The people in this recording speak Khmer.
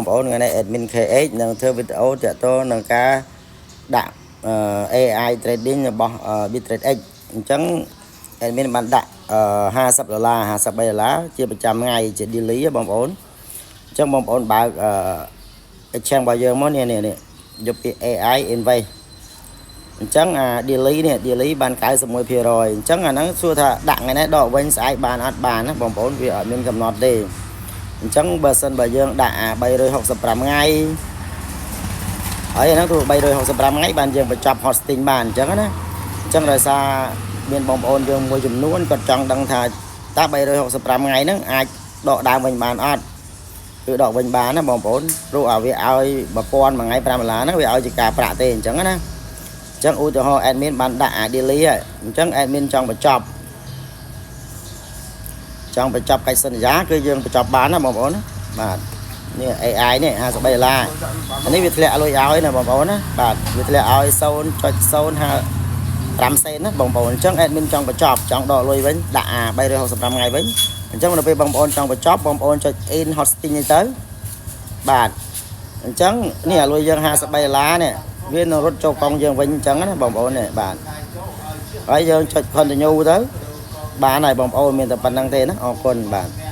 បងប្អូនថ្ងៃនេះ admin KH នឹងធ្វើវីដេអូទាក់ទងនឹងការដាក់ AI trading របស់ Bitrade X អញ្ចឹង admin បានដាក់50ដុល្លារ53ដុល្លារជាប្រចាំថ្ងៃជា daily បងប្អូនអញ្ចឹងបងប្អូនបើក exchange របស់យើងមកនេះនេះនេះយកពី AI invest អញ្ចឹងអា daily នេះ daily បាន91%អញ្ចឹងអាហ្នឹងសួរថាដាក់ថ្ងៃនេះដកវិញស្អែកបានអត់បានណាបងប្អូនវាអត់មានកំណត់ទេអញ្ចឹងបើសិនបើយើងដាក់អា365ថ្ងៃហើយអាហ្នឹងគឺ365ថ្ងៃបានយើងបញ្ចប់ hosting បានអញ្ចឹងណាអញ្ចឹងដោយសារមានបងប្អូនយើងមួយចំនួនគាត់ចង់ដឹងថាតើ365ថ្ងៃហ្នឹងអាចដកដើមវិញបានអត់គឺដកវិញបានណាបងប្អូនព្រោះអាវាឲ្យ1000មួយថ្ងៃ5ដុល្លារហ្នឹងវាឲ្យជាការប្រាក់ទេអញ្ចឹងណាអញ្ចឹងឧទាហរណ៍ admin បានដាក់អា daily ហើយអញ្ចឹង admin ចង់បញ្ចប់កិច្ចសន្យាគឺយើងបញ្ចប់បានណាបងប្អូនណាបាទនេះ AI នេះ53ដុល្លារអានេះវាធ្លាក់លុយឲ្យណាបងប្អូនណាបាទវាធ្លាក់ឲ្យ0.055សេនណាបងប្អូនអញ្ចឹង admin ចង់បញ្ចប់ចង់ដកលុយវិញដាក់អា365ថ្ងៃវិញអញ្ចឹងដល់ពេលបងប្អូនចង់បញ្ចប់បងប្អូនចុច end hosting នេះទៅបាទអញ្ចឹងនេះអាលុយយើង53ដុល្លារនេះវានឹងរត់ចូលកងយើងវិញអញ្ចឹងណាបងប្អូននេះបាទហើយយើងចុច continue ទៅបានហើយបងប្អូនមានតែប៉ុណ្្នឹងទេណាអរគុណបាទ។